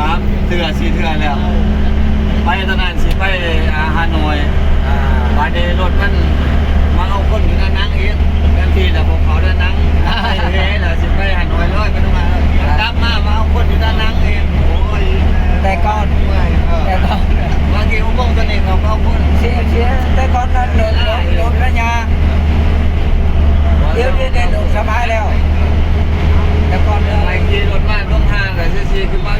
ສາມເທື່ອສີ່ເທື່ອແລ້ວ ໄປຕອນນັ້ນຊິໄປ ອ່າ ຮ່າໂນ້ຍ ອ່າ ບາດນີ້ລົດມັນມາເອົາຄົນຢູ່ດານັງອີກ ແທນທີ່ລະພວກເຂົາດານັງ ໄປເວລະຊິໄປຮ່າໂນ້ຍເລີຍ ໄປໂຮງງານ ກັບມາ ມາເອົາຄົນຢູ່ດານັງອີກ ໂອ້ຍ ແຕ່ກ່ອນ ເມື່ອຍ ເອີ ແຕ່ກ່ອນ ບາງທີຫົກໂມງຕອນນີ້ເຂົາກໍເອົາຄົນ ເສຍ ເສຍ ແຕ່ກ່ອນນັ້ນລົດ ລົດ ລົດລະຍາ ດຽວນີ້ລົດສະບາຍແລ້ວ ແຕ່ກ່ອນ ໄປຂີ່ລົດມາຕົງຫ້າງ ແລ້ວຊິຂຶ້ນມາ